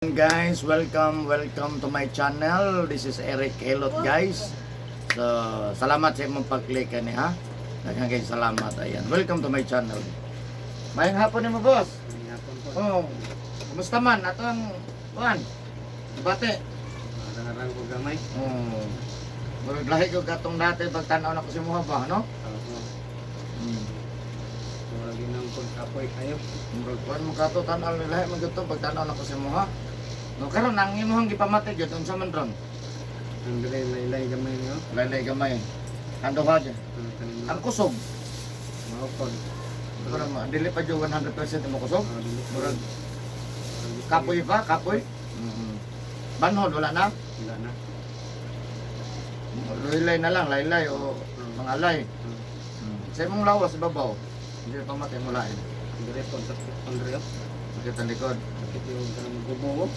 Guys, welcome, welcome to my channel. This is Eric Elot, guys. So, salamat sa imong pag-click ani ha. Daghang kay salamat, ayan. Welcome to my channel. Mayong hapon nimo, boss. Hapon po. Oh, kumusta man atong kuan? Bate. Arang-arang ko gamay. Oh. Murag lahi ko katong dati pagtan-aw na ko si muha ba, no? Oo. Murag yun ang pagkapoy kayo. Murag kuan mo kato tan-aw ni lahi man gyud to pagtan-aw na ko si muha. No, karon ang imong gipamati gyud unsa man ron? Ang dili laylay gamay niyo. Laylay gamay. Ang duha dyan. Ang tanim Ang kusog. Maupod. Murag dili pa jud 100% mo kusog. Oo, dili. Murag kapoy pa, kapoy. Banhod wala na. Wala na. Laylay na lang, laylay o mga alay. Sa imong lawas ibabaw. Hindi pa matay mo lain. Ang dili po, sakit ang dili. Oh. Sakit ang likod. Sakit yung kanang gubo.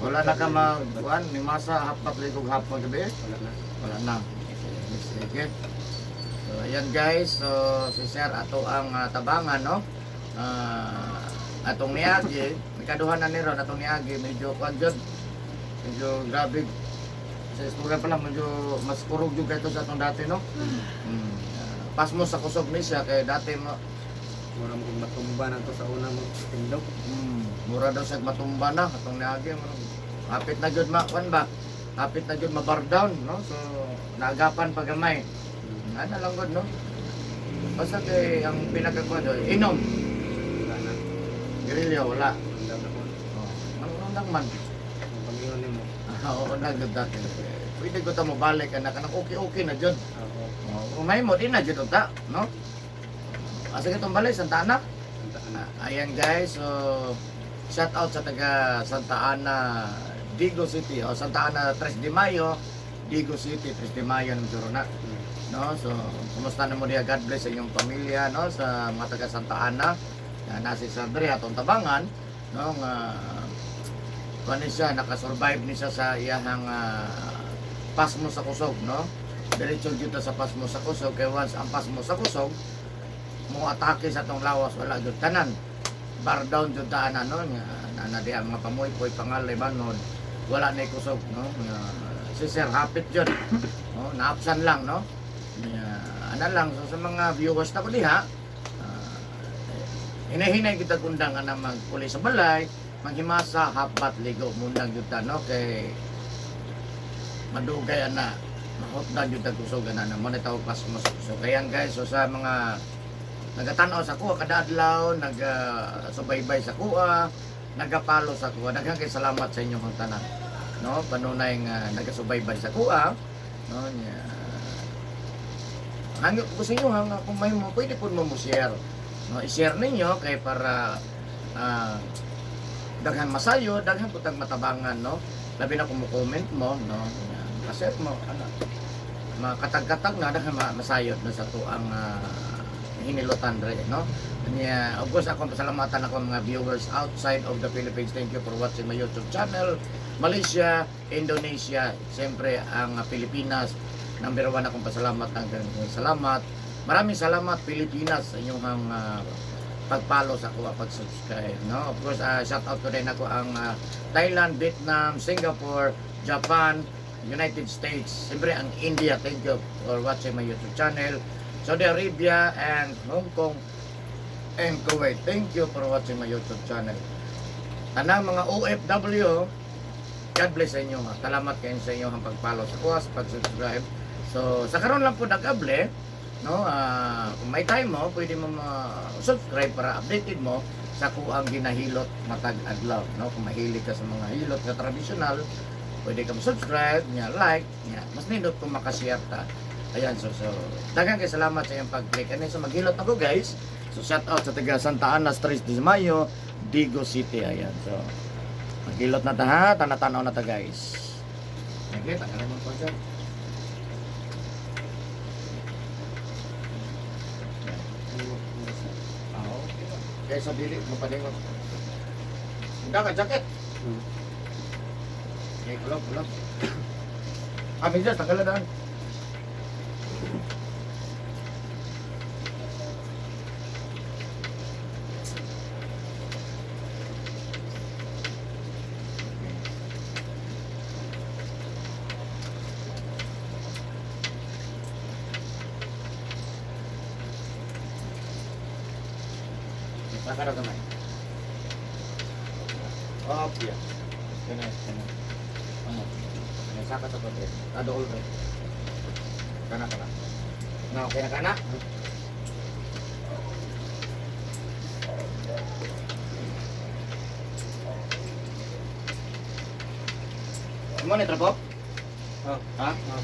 Wala na ka mag kuan ni masa hapat ligog hapon gabi. Wala na. Wala na. Sige. So ayan guys, so si Sir ato ang tabangan, no. Atong niagi, nikaduha na ni ron atong niagi medyo kuan jud. Medyo grabe. Sa istorya pa lang medyo mas kurog jud kayto sa atong dati, no. Pasmo sa kusog ni siya kay dati mo Mura mo kung matumba na to sa una mo tindog. Mura daw siya matumba na atong niagi murag hapit na jud ma kuan ba. Hapit na jud ma-bar down, no. So naagapan pa gamay. Ano lang gud, no? Basta kay ang pinakakuan doon, inom. Wala na. Guerrilla wala. Ang dami ko. Oh, ano lang man. Ang pag-iwan nimo. Oo, na gud dati. Pwede ko ta mo balik anak kanang okay-okay na jud. Oo. Oh, kung may mo di na jud unta, no? Asa kitong balay Santa Ana? Santa Ana. Ayan guys, so shout out sa taga Santa Ana, Digo City o Santa Ana 3 de Mayo, Digo City 3 de Mayo ng Jurona. No, so kumusta na mo diya? God bless sa inyong pamilya, no, sa mga taga Santa Ana na nasi sa Andre atong tabangan, no, nga kuan ni siya nakasurvive ni siya sa iyahang pasmo sa kusog, no. Diretso gyud ta sa pasmo sa kusog kay once ang pasmo sa kusog mo atake sa atong lawas wala gyud tanan bar down jud ta ana, no, nga na diha mga pamoy-poy pangalay banon wala na kusog, no, nga si Sir hapit jud, no, naapsan lang, no. Nya, ana lang, so sa mga viewers na ko diha, hinahinay kita kundang ana magpuli sa balay manghimasa hapat ligo mundang jud ta, no, kay madugay ana mahutdan jud ta kusog ana na mo na tawag pasmo sa kusog. Ayan guys, so sa mga nagatanaw sa kuha kada adlaw, nagasubaybay sa kuha, nagapalo sa kuha, daghang kay salamat sa inyong tanan, no, panunay nga nagasubaybay sa kuha, no. Nya hangyo ko sa inyo ha, nga kung may mo pwede po mo share, no, i-share ninyo kay para daghan masayo, daghan putang matabangan, no, labi na kung mo comment mo, no. Nya, ma-share mo ano makatag-katag na daghan masayod na sa tuang hinilutan re, no. Nya, of course akong pasalamatan ako mga viewers outside of the Philippines. Thank you for watching my YouTube channel. Malaysia, Indonesia, siyempre ang Pilipinas. Number one akong pasalamat ang salamat. Maraming salamat Pilipinas sa inyong pagpalo sa kuha pag-subscribe, no. Of course, shout out ko rin ako ang Thailand, Vietnam, Singapore, Japan, United States, siyempre ang India. Thank you for watching my YouTube channel. Saudi Arabia and Hong Kong and Kuwait. Thank you for watching my YouTube channel. Tanang mga OFW, God bless sa inyo. Ha. Salamat kayo sa inyo ang pagpalo sa kuha, sa pag-subscribe. So, sa karon lang po nag-able, no, kung may time mo, pwede mo ma-subscribe para updated mo sa kuang ginahilot matag adlaw, no? Kung mahilig ka sa mga hilot na tradisyonal, pwede ka subscribe, nya like, nya mas nindot kung makashare ta. Ayan, so daghang kay salamat sa iyong pag-click. Ano, so maghilot ako guys. So shout out sa taga Santa Ana, 3 de Mayo, Digo City. Ayan, so maghilot na ta ha, tanatanaw na ta guys. Okay, tanggalin mo po dyan. Ah, okay. Kaya sa dili, mapadingon. Hindi ka, jacket. Okay, kulog, kulog. Ah, medyas, tanggalan daan. Saka na gamay. Oh, yeah. Kana, kana. Ano? Kana saka sa pagre. Adool re. Kana kana. Na okay na kana? Mo ni trapo? Oh. Ha? Oh.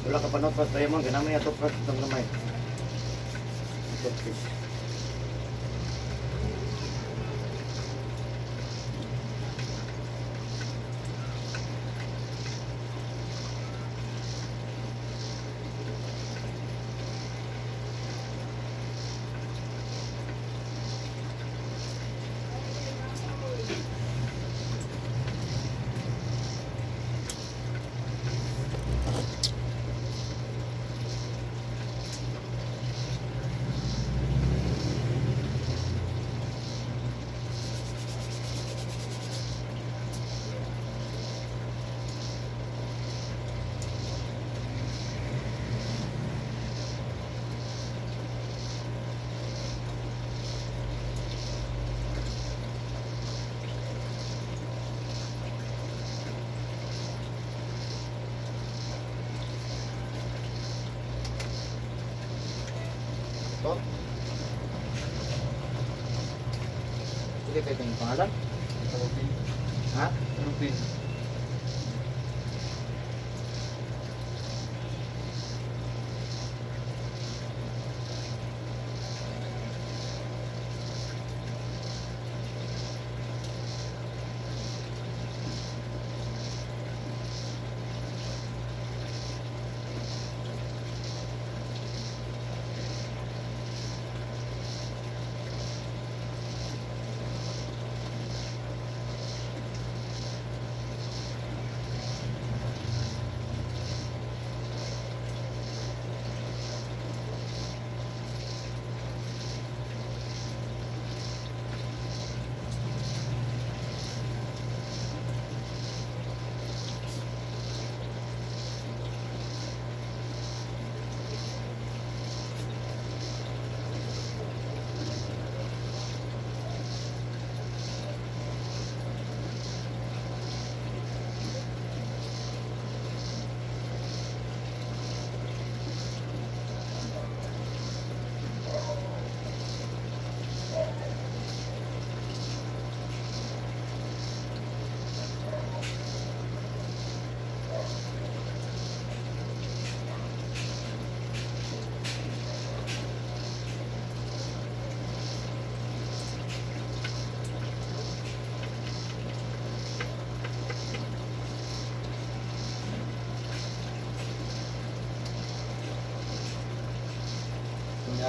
Wala ka pa notepad pa mo, ganamay ato prod itong gamay. Toothpick. To. Sige, tayo yung pangalan. Rubin. Ha? Rubin.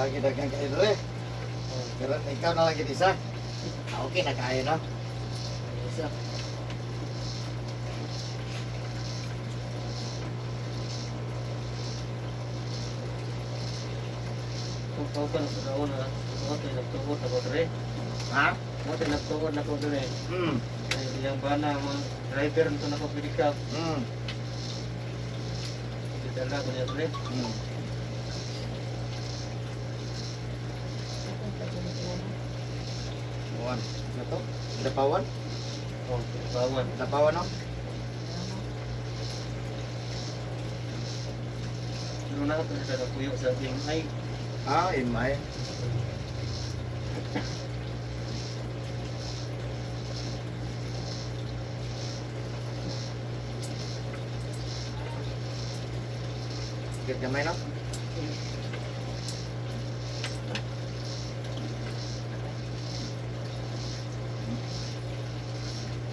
Lagi dagang kayo dre. Oh. Pero ikaw na lang isa. Ah, okay na kayo no. Isa. Kung paukan sa una, mo tayo nagtuod na ko dre. Ha? Mo tayo nagtuod na ko dre. Ay, iyang bana, mga driver nito na ko pick up. Dala ko niya dre. Buwan. Ano to? Dapawan? Oh, bawan. Dapawan no? Pero na ito sa nagpuyo sa BMI. Ah, imay. Get gamay no?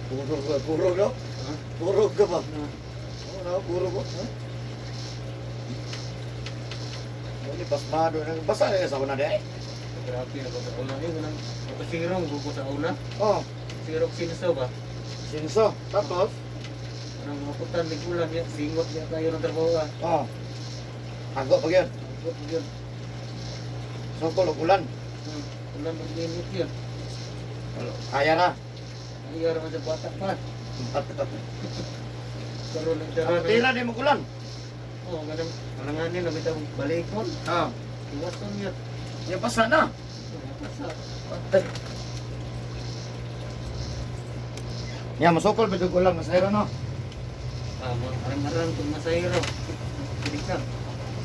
Puro ba? Puro no? Ha? Puro ka ba? Ano? Oo, no, puro ko. Ha? Ano pasmado na basa na sa una di. Grabe na ko sa una. Eh, unang pasirong ko sa una. Oh, Sirong sinso ba? sinso. Tapos, Anong maputan ni ulan niya, singot niya tayo ng trabaho ah. oh. Hago pag yun. Singot yun. Sukol og ulan. Ulan ng init yun. Kaya na. Ayaw naman sa bata pa. Karoon ng dara. Tira di mo ulan. Oo, ganun. Alanganin na bitaw balikon. Ah, Iwason yun. yung basa na. Basa. Ya, masukol ba yung ulan masayro no? Ah, arang-arang kung masayro. Hindi ka.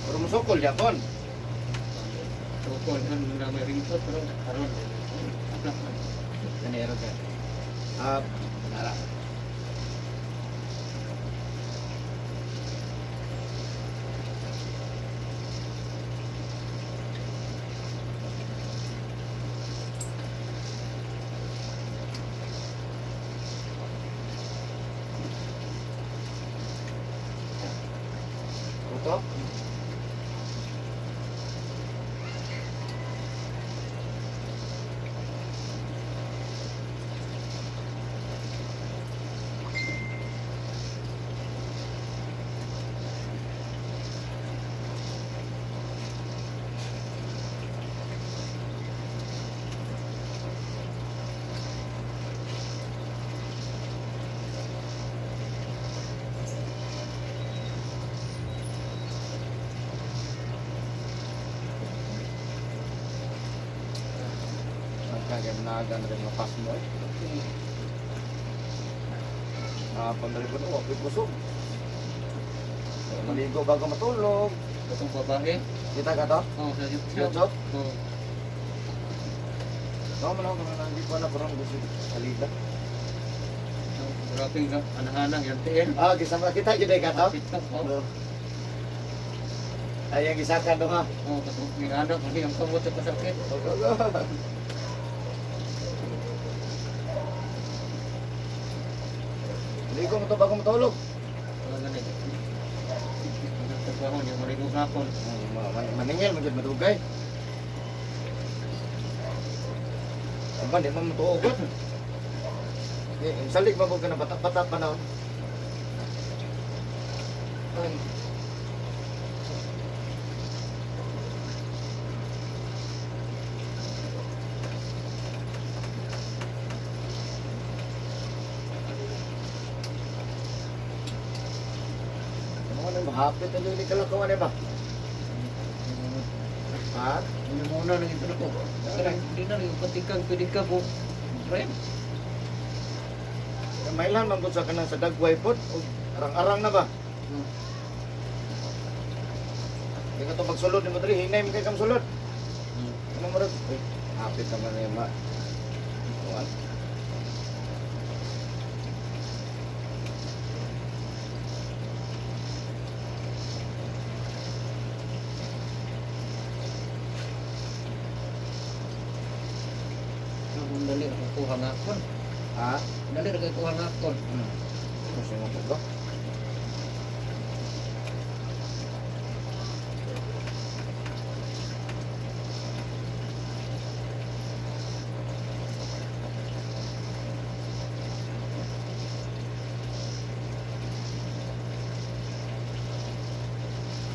Pero masukol yapon. Tukol, ano na may ringkot, pero karon. Ganero ka. Ah, nara. Ito? Nagkaganagan rin mapas mo eh. Nakapon rin ko, wako'y busog. Maligo bago matulog. Itong babae. Kita ka to? Oo, sa YouTube. YouTube? Oo. No, man ako nga hindi ko na parang gusto salida. Grabe nga, anahanang yan, tiil. Ah, gisama kita jud ka to? Kita, oo. Ay, ang gisakan do ha. Oo, tapos may anak, may ang kamot sa pasakit. Maligo mo to bago matulog. Wala ganun. Ang trabaho niya, maligo hapon. Maningil mo jud madugay. Aba, di man matuogot. Eh, ang salig mo ka na bata-bata pa na. Ay, Ano na mahapit na yun kalakawan eh ba? Ha? Ano muna nang ito na ko. Hindi na, yung patikang, pwede ka po. Prem. Mailan man sa kanang sa dagway pod og arang-arang na ba? Di ka to pagsulod nimo diri hinay man kay kam sulod. Ano mo rag? Uy, hapit naman na yung ma. Kuan. Ang dali ako kuha nga akon. Ha? Dali ra kay kuha nga akon. Gusto mo ko?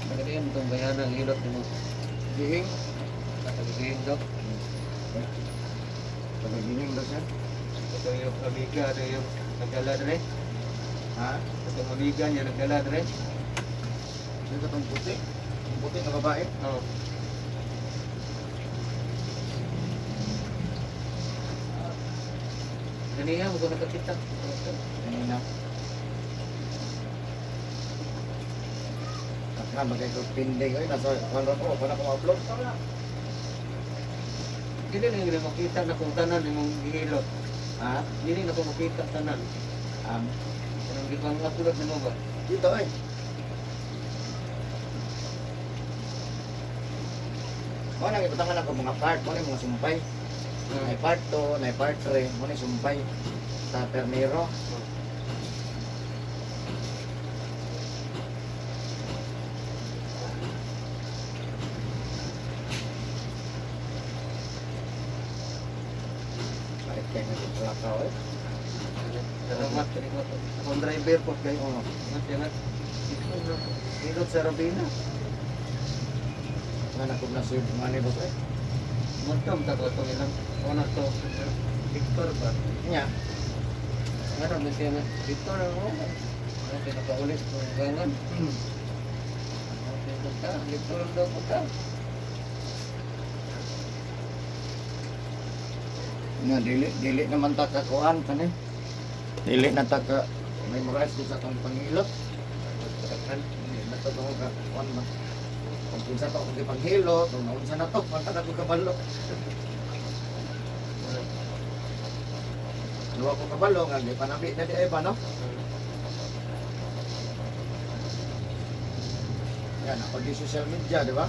Nagadiyan itong bayanan ang hilot nimo. Gihing. Katagiging daw. Pagiging daw siya. Ito yung amiga, ito yung nagdala dre. Ha? Itong amiga niya nagdala dre. Dito itong puti. Yung puti na babae. Oo. Ganiya, mo ko nakakita. Kanina. Nga, magay ko pinding. Ay, nasa kanon ko. Wala ko ma-upload. Dili na yung makita na kung tanan imong gihilot. Ha? Dili na ko makita tanan. Anong gipang upload nimo ba? Dito eh. Mo nang ibutangan ako mga part, mo mga sumpay. May part 2, may part 3, mo ni sumpay sa Pernero. Kaya nagpalakaw eh. Salamat kini ko. Akong driver po kay. Oo. Ingat, ingat. Hilot sa Rabina. Nga na kung nasa yung mga boss eh. Muntom ta ko itong ilang. Una to. Victor ba? Nya. Nga na siya nga. Victor ako. Ano pinakaulit ko gangan. Okay, punta. Victor ang daw punta. Nga dili dili naman ta kakuan kani. Dili na ta ka memorize di sa atong pangilot. Pagkakakan. Hindi na to tungkol ka kuan ba. Kung kinsa to akong gipanghilot, kung naunsa na to, wala na ko kabalo. Luwa ko kabalo nga gipanabi na di ay ba no? Yan, ako di social media, di ba?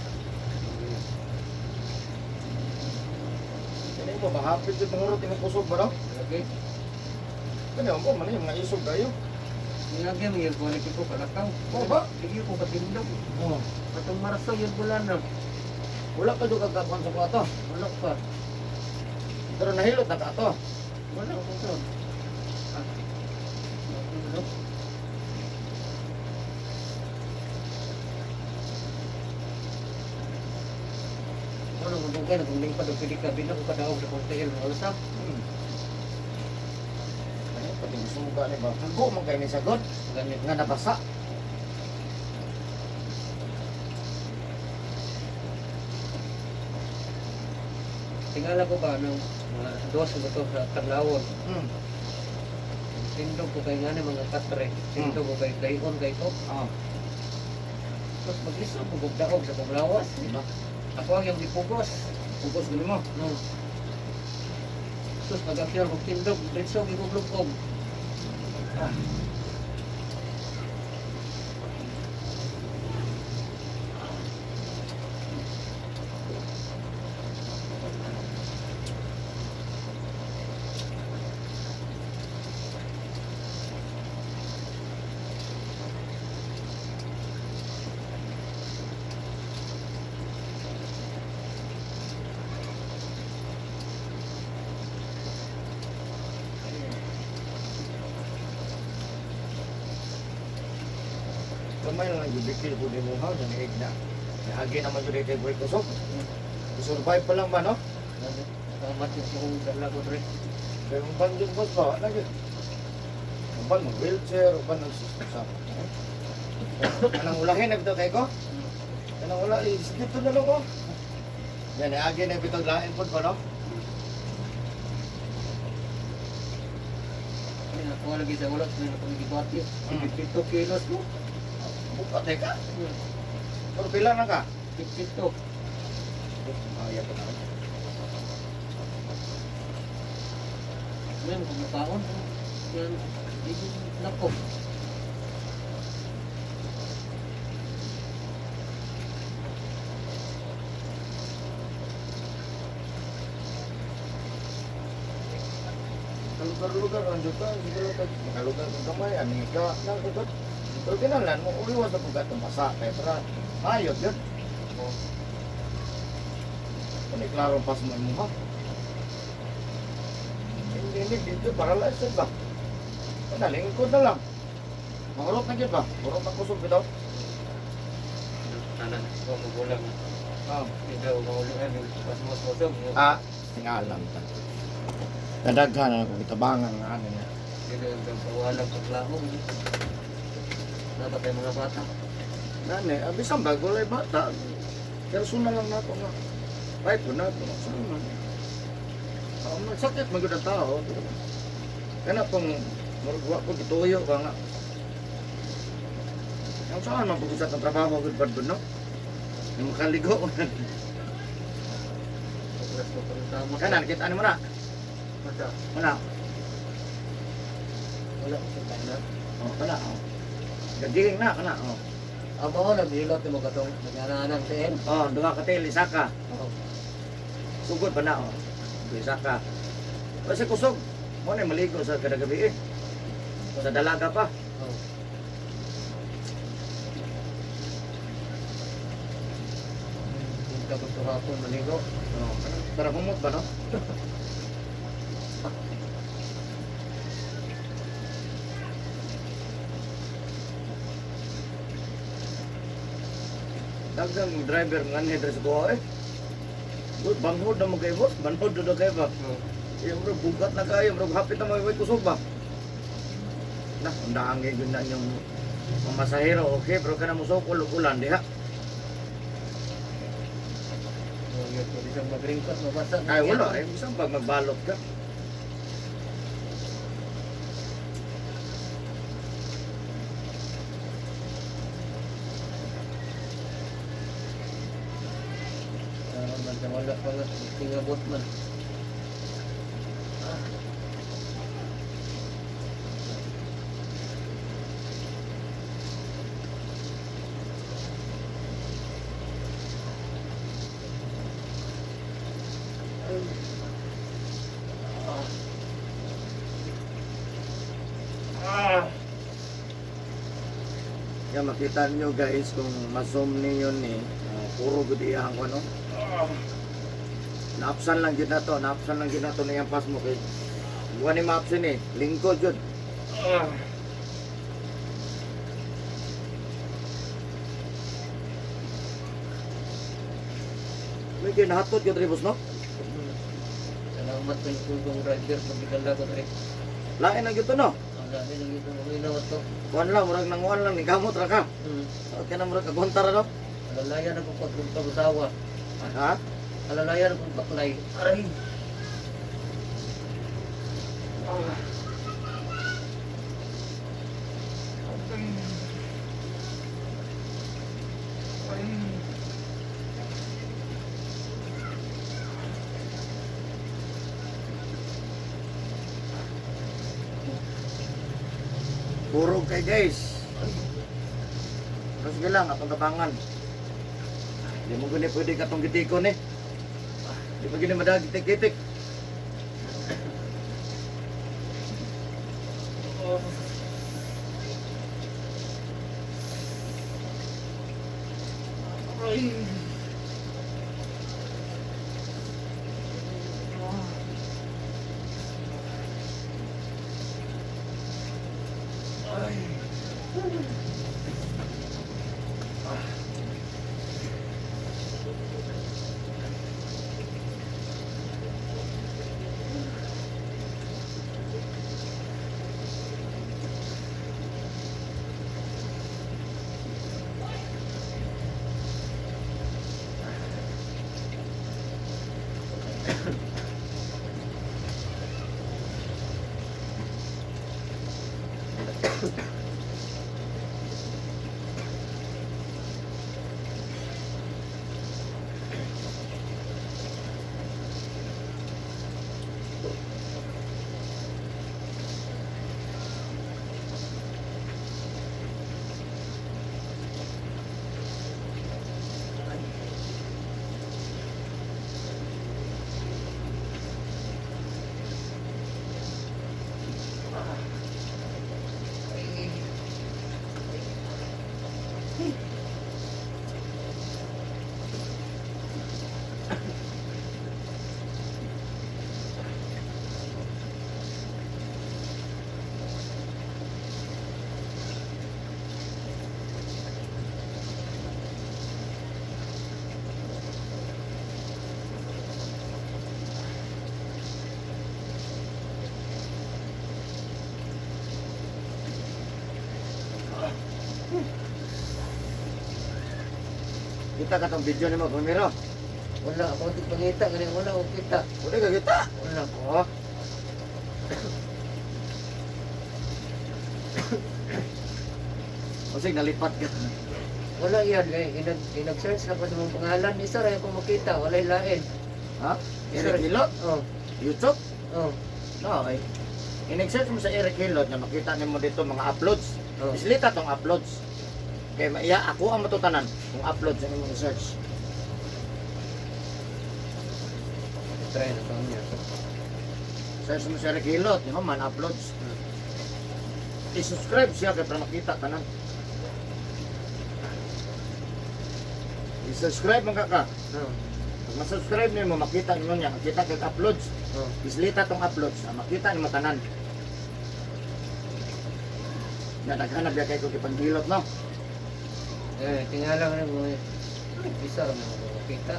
Kini mo mahapit sa pangurot imong kusog ba no? Okay. Kani mo man yung mga isog kayo. Nilagyan mo yung kulit ko palakaw. Oo ba? Sige ko patindog. Oh. Patong Marso yung bulan na. Wala ka jud kagkuan sa kwato. Wala pa. Pero nahilot na ka ato. Wala ko to. Ah. Ano? Ano mo dugay na kung lingpad og pili ka bina ko kadaog sa kong tiil mo usap. Ano pati suga ni ba? Hago man kay ni sagot Ganit. nga nabasa. Tingala ko ba nung mga dos mo to sa Tarlawon. Tindog ko kay ngani mga katre. Tindog ko kay dayon kay ko. Oh, Tapos maglisod ko og daog sa kong lawas. di ba? Ako ang yung gipugos. Pugos gani mo. No. Sus, pag-akyar kong tindog, diretso giguglog. Ah. Kamay lang gibikil ko ni mo ha, nang na. Agi naman jud kay boy kusog. Survive pa lang ba no? Salamat yung kung dala ko dre. Kaya uban jud boss ba wala gyud. Uban mag wheelchair, uban nag sa. Anang ulahin na bitaw kay ko? Anang ula is dito na lang ko. Yan agi na bitaw lain pod ba no? Ay, nakuha lagi sa ulat, may nakuha gibati. 52 kilos mo. Buka teka. Pero pila na ka? 52. Ay, ako na. Ngayon, kung nakaon, yan, di nako. Lugar-lugar ang juta, siguro ka makalugar kang kamay, ani ka, na ka. Pero kinahanglan mo uliwas na pagkat masa kay para mayot yun. Oh. Kung klaro pas mo imo ha. Hindi hindi dito paralyzed ba? Kana lingkod na lang. Mahurot na gyud ba? Hurot na kusog bitaw. Tanan, ko magulang. Oh. Hindi daw magulang, pasmos-pasog. Ah, tingalam ta. Kadaghan na ko gitabangan nga ano niya. Hindi daw kawalang paglaong. Dapat ay mga bata. Nani, abisan ba gulay bata. Personal lang nato nga. Right po nato. Saan man? Ah, magsakit man gud ang tao. Kana pong murag wa ko gituyo ba nga. Ang saan man pud sa atong trabaho gud bad no? Yung makaligo. Pagkas ko pang tama. Kana kita ani mo na. Mata. Wala. Wala ko sa na. Oh, kana oh. Gaging na kana oh. Amo ko naghilot mo katong nag-ananang tiil. Oh, duha ka til isa ka. Oh. Sugod pa na oh. Isa ka. Kasi kusog. Mo na maligo sa kada gabi eh. Sa dalaga pa. Oh. Punta ko sa hapon maligo. Oh, para humot ba no? Daghang driver nga ni diri sa kuha eh. Boss, banghod na mo kay boss, banhod na kay ba. Oh. Iya bro, bugat na kayo, bro, hapit na may kusog ba. Na, undang gyud na inyong pamasahero, okay, pero kana mo sukol ug ulan diha. Oh, yun. Pwede siyang mag-ringkot, mabasa. Ay wala, eh, bisan pag magbalot ka. Ah, man, wala pa nga. Tingabot man. Kaya makita niyo guys kung ma-zoom ninyo ni, puro gud iyang ko no. Naapsan lang gyud nato, naapsan lang gyud nato niyang pass mo kay buwan ni maapsan eh, lingkod jud. May kinahatod gyud rin boss no? Salamat sa yung driver pag gidala ko dre. Lain na gyud to no. Ang dami lang ito mga inaw to. Kuan lang, murag nanguan lang ni gamot ra ka. Okay na murag kagunta ra no. Alalayan ako pag pag-usawa. Ha? Alalayan akong baklay. Aray! Puro kay guys. Pero sige lang, atong tabangan. Di mo gani pwede katong gitikon eh. Di pa gani madag gitik-gitik. Aray! Kita ka tong video nimo Pamiro. Wala ako di pangita gani wala ko kita. Wala ka kita. Wala. Oh. Kasi nalipat ka. Wala yan kay inag inag-search na ko sa mong pangalan isa ra ako makita, walay lain. Ha? Eric Hilot? Oh, YouTube? oh, No, okay. In-search mo sa Eric Hilot na makita nimo dito mga uploads. oh. Islita tong uploads. Kay maiya ako ang matutanan kung uploads ang imong search. Try na to niya. Search mo sa Eric Hilot, di ba man uploads. I-subscribe siya kay para makita tanan. I-subscribe man ka ka. Oh, Pag ma-subscribe nimo makita nimo niya, makita kay uploads. oh. Islita tong uploads, ah, makita nimo tanan. Na daghan na biya kay ko gipanghilot no. Eh, tingala ko na mo. Isa ra man ako kita.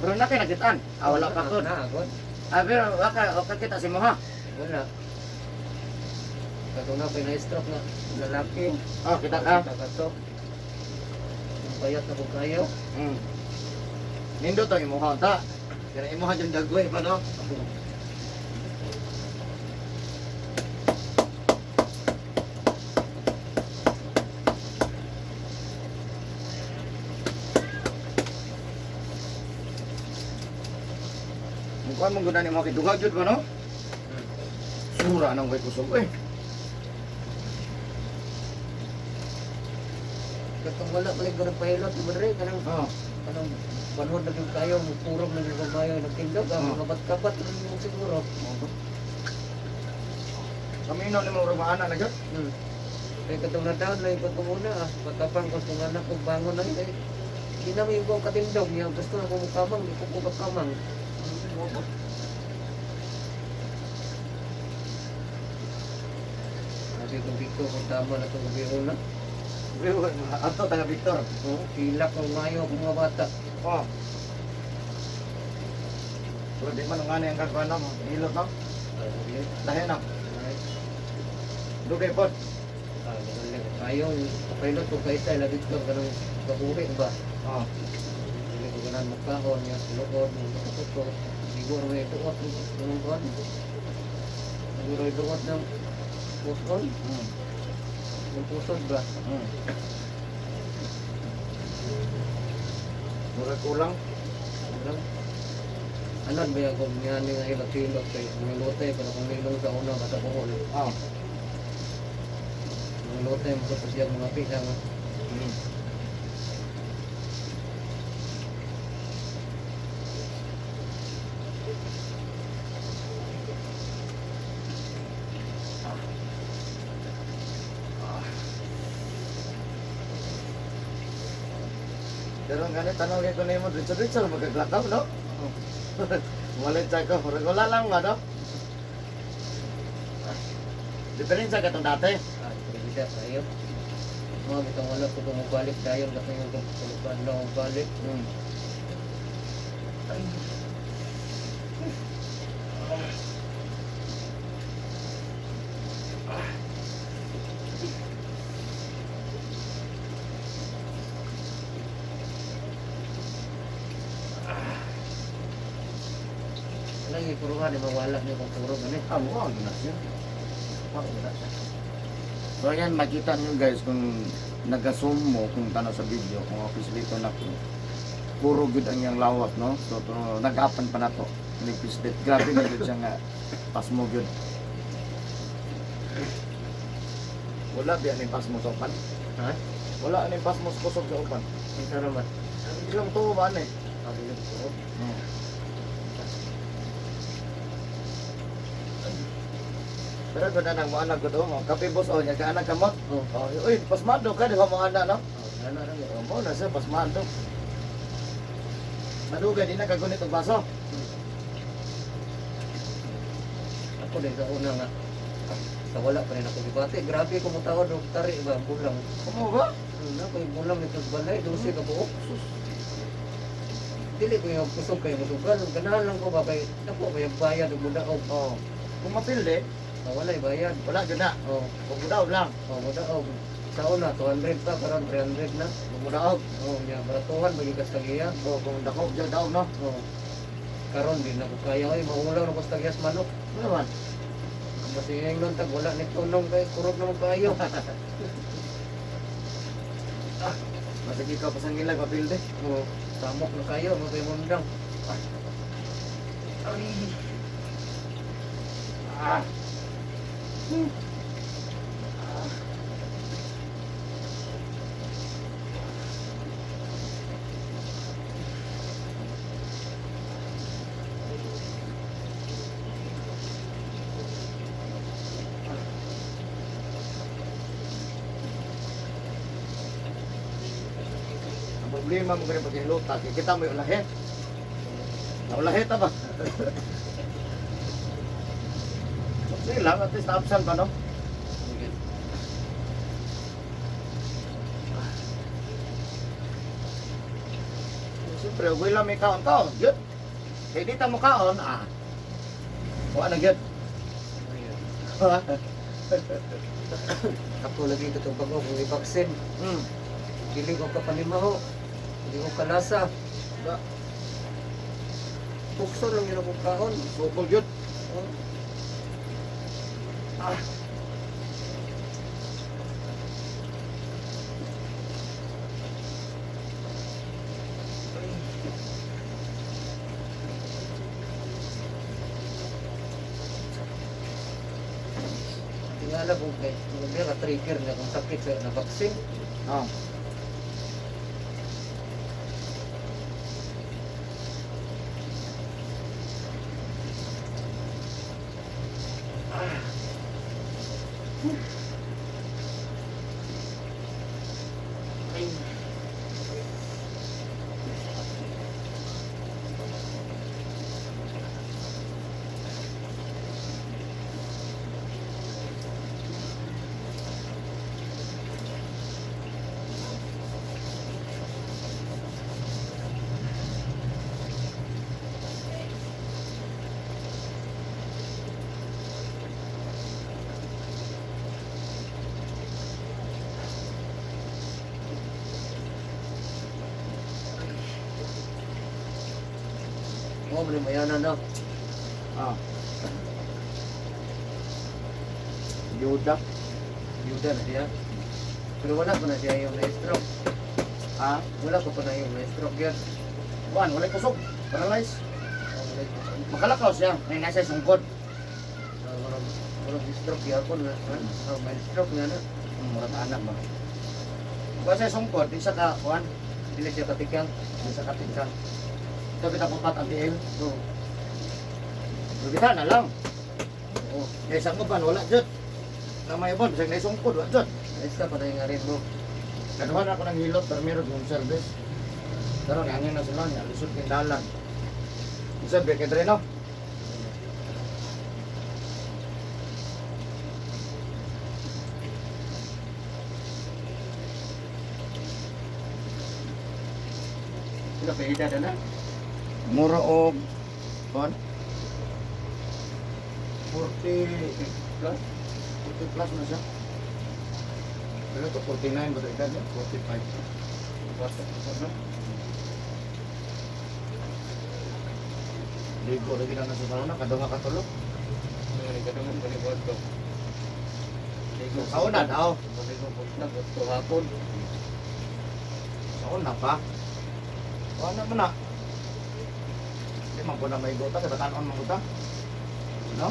Pero na kay nakitaan. Ah, wala pa ko. Na, agad. Ah, pero waka kita si Moha. Wala. Kato na, na-stroke na lalaki. Oh, kita ka. Kita ka to. Ang payat na ko kayo. Nindot ang imuha ta. Kaya imuha dyan dagway pa, no? Mukha mong guna ni mga kiduga jud ba, no? Sura nang kay kusog eh. Katong wala pala ko nagpahilot, di ba rin? Kanang, Oh. kanang panahon na yung kayo, mupurong na yung kabayo, nagtindog, ang mga kabat-kabat na yung siguro. Kami na ni mga rumaana na jud. Kaya katong nataon na yung pagkumuna, ah, patapang ko kung anak ko bangon na yun. Eh, di na may ibang katindog niya, gusto na kumukamang, di ko kumakamang. Sabi ko dito, kung tama na itong gabi una. Ato taga Victor. Oo, pilak ng mayo akong mga bata. Oh. Pero di man nga ang kagwana mo, hilot, no? Ay, huli. Lahi na. Ay, Dugay pod. ah, magaling. Ayaw, kapilot ko kaysa, lagi ko ganun kabuhi ba? Oh. Hindi ko ganun mukhaon, niya, sulokon, ko. Siguro may duot, ganun kuhan. Siguro may duot ng puson, ng pusod ba? Mura kulang. Walang. Ano ba yung kung nga ni nga hilot-hilot kay mga lutay, pero kung nilong sa una, basta buhol. Oh. Mga lutay, mga siya mga pila. Pero ang ganit, tanong ko na mo, diretso-diretso, magkaglakaw, no? Oh. Wala ko, murag wala lang ba, no? Diferensya ka itong dati. Ah, bisa tayo. Mga bitang wala ko kumubalik tayo, kasi yung kumukuan lang ang balik. Wala yung puruhan, eh, mawala niyo kung puro gani. Ah, mukha ang gina siya. Mukha ang gina siya. So ayan, makita nyo guys kung nag-zoom mo, kung tanaw sa video, kung office dito na ko, puro good ang iyang lawas, no? So, to, nag-happen pa na to. Nag-pislit. Grabe na good siya nga. Pasmo good. Wala biya ni pasmo sa upan. Ha? Wala ni pasmo sa kusog sa upan. Ang saramat. Ilang tuo ba ni? Ah, bilog ko. Pero gud na nang moana gud oh, kape boss oh, nya ka anak kamot. Oh. Oh, uy, pasmado ka di ba mo ana, no? Oh, wala na rin. Oh, mo na siya pasmado. Madugay di na kagunit og baso. Ako din sa una nga. Sa wala pa rin ako gibati. Grabe ko mo tawad og tari ba ang bulang. Kumo ba? Ano ko yung bulang nito sa balay, 12 ka buok. Sus. Dili ko yung kusog kayo musugal. Ganahan lang ko ba kay dako may bayad og mudaog. Oh. Kung mapildi, Ah, walay bayad. wala gyud na. Oh, Kung mudaog lang, oh mudaog. Sa una 200 pa karon 300 na. kung mudaog. Oh, nya baratuhan bagi kas tagiya. Oh, kung dako gyud daog, no. Oh. Karon di na ko kaya oy maulaw na ko sa tagiyas manok. Ano man? Basta yung tag wala ni tunong kay kurog naman kaayo. Masigi ka pa sa ngilag mapildi. Oh, samok na kayo mga kay mundang. Ah. Ang problema mo ganun paghiluta, kay kita mo yung ulahe. Naulahe ta ba? Sige lang, at least na-absent pa, no? Sige. Siyempre, wala may kaon kaon, gyud. Kay di ta mo kaon, ah. Wa na gyud. Ayun. Ako lagi itong bago kung i-vaccine. Dili ko kapanimaho. Dili ko kalasa. Ba, Pukso lang yun akong kaon. sukol gyud. Oh. Ah. Tingala kung kay kung ka trigger na kung sakit sa na vaccine. Oh. Mo man mayana na. Ah. Yuda. Yuda na siya. Pero wala pa na siya yung na-stroke. Ah, Wala pa na yung na-stroke yan. kuan, walay kusog. Paralyze. Oh, wala ko. Makalakaw siya. May nasa sungkod. Murag stroke yapon na. Oh, may stroke nga na. Murag anak ba? Kuan sa sungkod, di sa ka, kuan, Dili siya katikang. di sa katikang. Ito kita pupat ang tiil. Oo. Lugita na lang. Oo. Kaya sa uban, wala jud. Na may uban, bisag naisungkod, wala jud. Isa pa na yung arin mo. Kaduhan ako ng hilot, pero meron yung service. Pero nangin na sila niya, lisod kay dalan. Isa, kay dre, no? Sila pa edad na. Mura og kon 40 Plus. 40 plus na siya. Pero ito 49 ba ito edad niya? 45. Basta pa na. Ligo lagi na nasa sauna, kadunga katulog. Ay, kadungan pa ni Bordo. Ligo. Sauna daw. Ligo buntag to hapon. Sauna pa. Wala man na. Di man po na may gota, kada kanon man gota. No?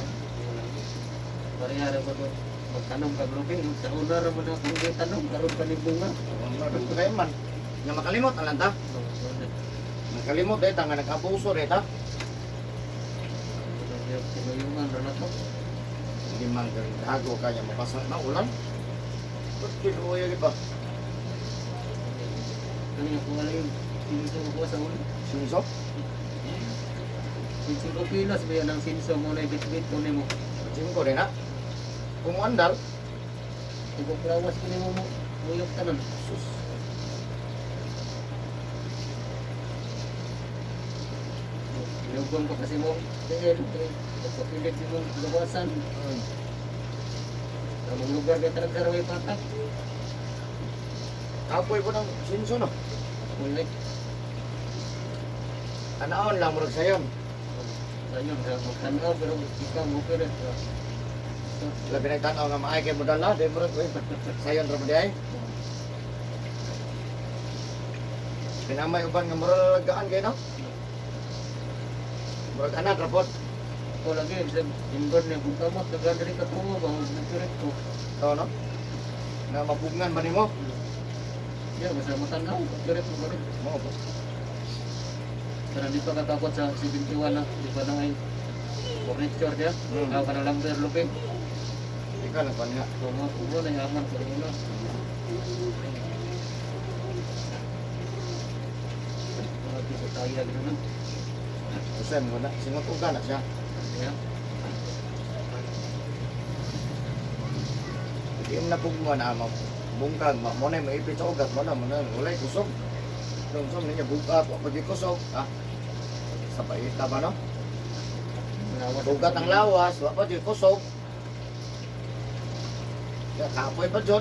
Parehara ko to. Magtanong kag lubi, sa una ra mo na kung tanong karon pa ni bunga. Wala kayo man. Nga makalimot ang lanta. Nakalimot dahil nga nag-abuso dahil ta. Tinuyungan ra na to. Hindi man gago kaya mapasa na ulan. Ba't kinuya ba? Ano yung kung ano yung sinso ko sa ulo? Sinso? 5 kilos ba yan ang sinso mo na bitbit ko nimo? Singko rin ha? Kung andal, Tibok lawas ko nimo mo muyok tanan. sus. Lugong pa kasi mo tiil, pagpapilit mo luwasan. Among lugar kay talaga raway patak. Kapoy ko ng sinso no. Ulit. Anaon lang murag sayon. Sayon ra magtanaw pero ikaw mo pero. Labi nagtanaw nga maay kay modala, di murag uy. Sayon ra mo di ay. Pinamay uban nga murag gaan kay no. Murag anad ra pod. Ako lagi sa ingon ni kung kamot nagandri ka tumo ba ang nagturit ko. To no. Nga mapugnan ba nimo? Ya basta matanaw nagturit mo ba rin. Mo po. Pero di pa katakot sa 71 na, di pa na ay furniture niya. Ako ka na lang pero lupi. Ikaw na nga. Tungo, tungo na yaman sa ulo. Mga piso tayo gano'n. Usay mo na singot uga na siya. Yeah. Di mo na pugmo na mo. Bungkag mo mo na maipit sa ugat mo na mo na walay kusog. Nung sa niya bugat, wa pa kusog. Ah. Sa paita ba, no? Bugat ang lawas, wa pa kusog. Ya, kapoy pa jud.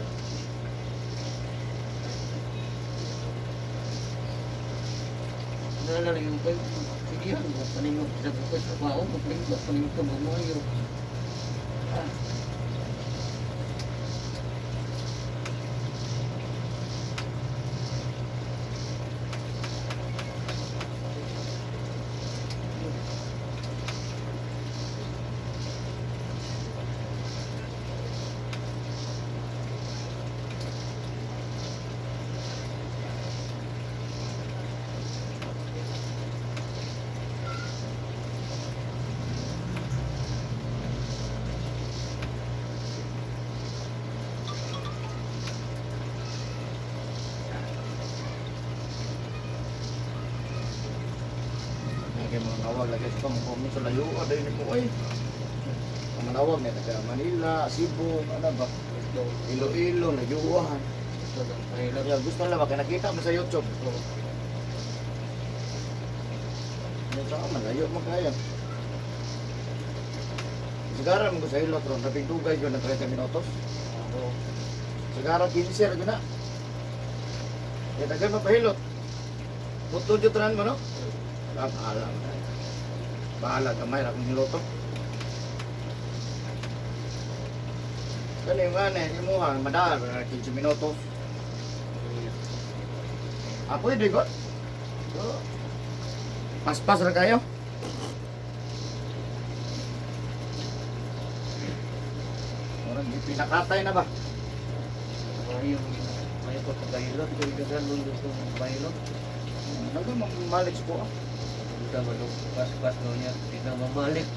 Nalala yung kayo. Sige yan, paningog sa bukas sa bao, magpalingkod, paningkod, mamuhay. Ah. Kay mga nawag lagi sa mga sa layo aday ni mo ay. Ang manawag niya taga Manila, Cebu, ano ba? Iloilo, Nayuan. Ito lang, pahilot. Ya, gusto nila ba kay nakita mo sa YouTube. Ano sa malayo man kaya. Sigara mo ko sa ilot ron, kapig dugay yun na 30 minutos. Oo. Sigara 15 ra gyud na. Ya tagal mapahilot. Putol jud tanan mo, no? Ah, bahala. Bahala gamay ra kung hiloto. Kani nga na imuha madal 15 minutos. Ah, pwede ko. Paspas ra kayo. Murag ipinakatay na ba? Mayo, mayo ko pagkahilot, kaya daghan mo gusto mong pahilot. Nagay malik ko, ah. Hindi ba pas-pas no niya, di na mamalik.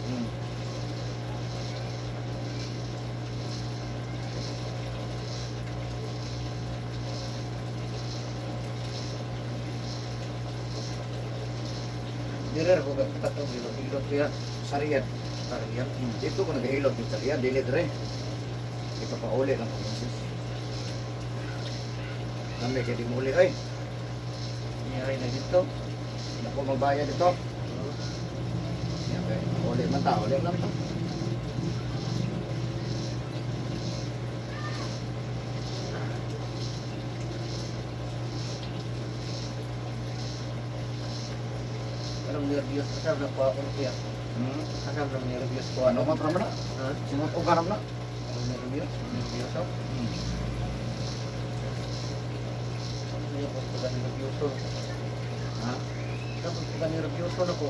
Direr ko katong hilot-hilot kaya. Sa Riyadh. Tariyat. Dito ko nagahilot yung sa Riyadh, dili dire. Ipapauli lang ko misis. Kami kay di muli ay. Niya ay na dito. Ako magbayad dito. Okay. Uli man ta, uli lang ta. Anong nervyos kasam na ko ako kaya. Kasam ng nervyos ko Ano ano. mo na? Ha? Singot og karam na. Anong nervyos? Nervyos ako. Ano ko pagka nervyoso. Ha? Tapos pagka nervyoso na ko.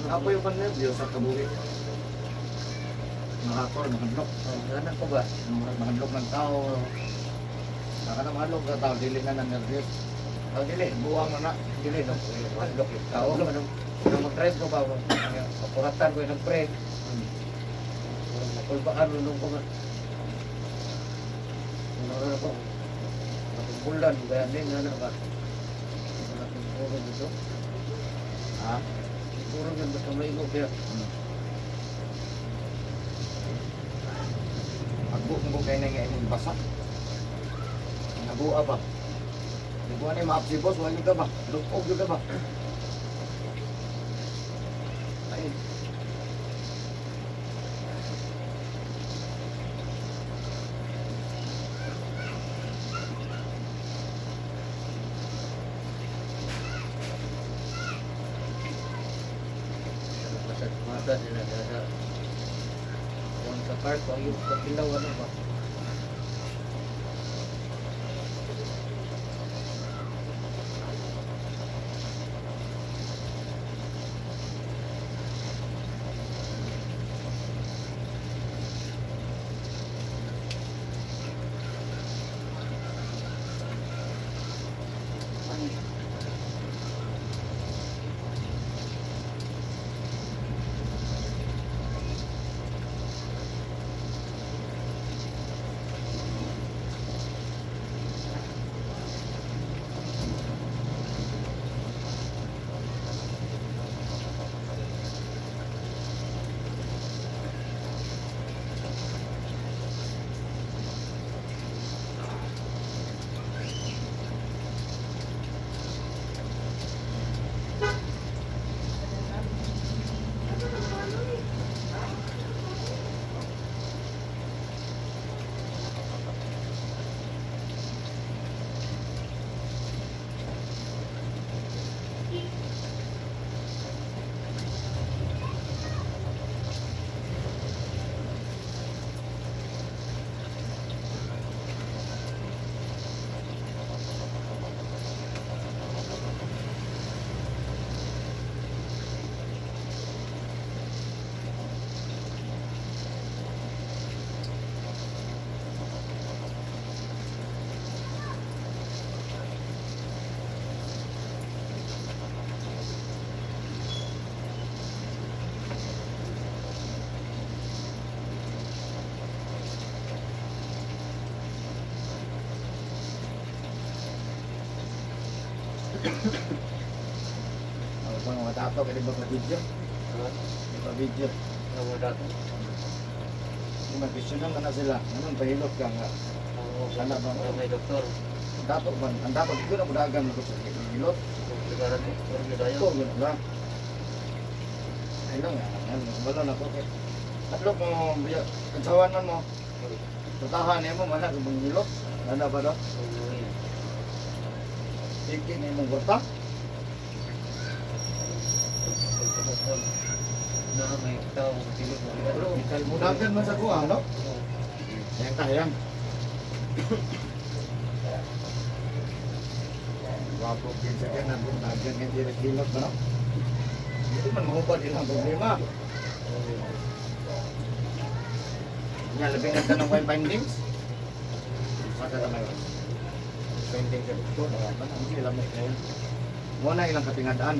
Ako yung nervyos sa kabuhi. Nakakor, makadlok. Oh, anak ko ba? Murag makadlok ng tao. Saka na makadlok sa tao, dili na na nervyos. Tao dili, buwang na na. Dili no. Mandok yung tao. Anong anong mag-drive ko ba? Pakuratan ko yung nag-brake. Nakulbaan nung ko nga. Ano na ko? Nakumbulan, kaya din nga na ba? Nakumbulan dito. Ha? Siguro yun, basta maigo kaya. Agbo mo kay na nga imong basa. Nagua ba? Nagua ni maap si boss, wala ka ba? Lupog ka ba? Ay. Masa nila nasa kung sa park o yung kapilaw ano ba? Ay. Ang mga dato kay di ba pa video? Ha? Di pa video. Ang mga dato. Di mag-questionan na na sila. Anong pahilot ka nga? Ang Sana ba? Ang may doktor. Ang dato ba? Ang dato, di ko na mudagan na ko sa hilot. Kung sigaran ni, pero gidayon. Ito, gano'n ba? Ay lang, yan. Wala na ko. Atlok mo, kansawan man mo. Tatahan niya mo, mana kung manghilot. Ano ba do? Sige na imong kwarta. Na may tao tilog mo. Pero, mudagan man sa kuha, no? Ayan ta, ayan. Wapo, kinsa ka na, mudagan nga di hilot ba, no? Hindi man mahupad ilang problema. Nga, labing na tanong may findings. Sa ka na findings sa doktor, wala pa na, hindi lang may kaya. Muna ilang katingadaan.